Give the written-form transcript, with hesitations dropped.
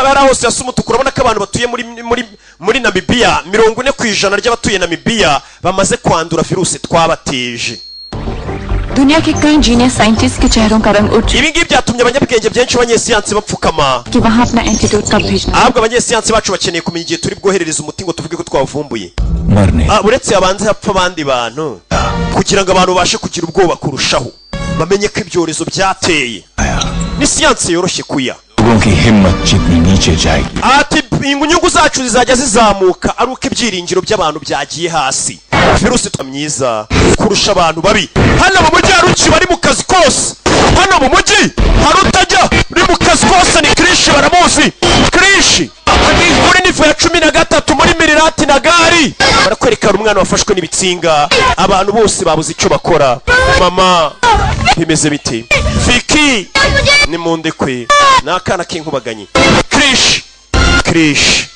Byabaye ari hose hasa umutuku. Urabona ko abantu batuye muri Namibiya, 40% ry'abatuye Namibiya bamaze kwandura virusi twabateje. दुनिया के कई genius scientist के चेहरों का रंग उड़ चुका Ibi ngibi byatumye abanyabwenge benshi b'abanyesiyansi bapfukama. कि वहाँ अपना एंटीडोट कब भेजना। Ahubwo abanyesiyansi bacu bakeneye kumenya igihe turi bwoherereza umuti ngo tuvuge ko twawuvumbuye. मरने Ah, uretse habanze hapfa abandi bantu kugira ngo abantu babashe kugira ubwoba kurushaho, bamenye ko ibyorezo byateye. Ni siyansi yoroshye kuya. लोगों की हिम्मत जितनी नीचे जाएगी, Ati inyungu zacu zizajya zizamuka ari uko ibyiringiro by'abantu byagiye hasi. Virusi myiza kurusha abantu babi. Hano mu mujyi hari uki bari mu kazi kose. Hano mu mujyi hari utajya uri mu kazi kose, ni Krishi. Baramuzi Krishi muri niveau ya 13 muri Mirirati na gari. Barakwereka hari umwana wafashwe n'ibitsinga, abantu bose babuze icyo bakora. Mama, bimeze bite? Viki ni mu ndekwe, ni akana k'inkubaganyi. Krishi, Krishi.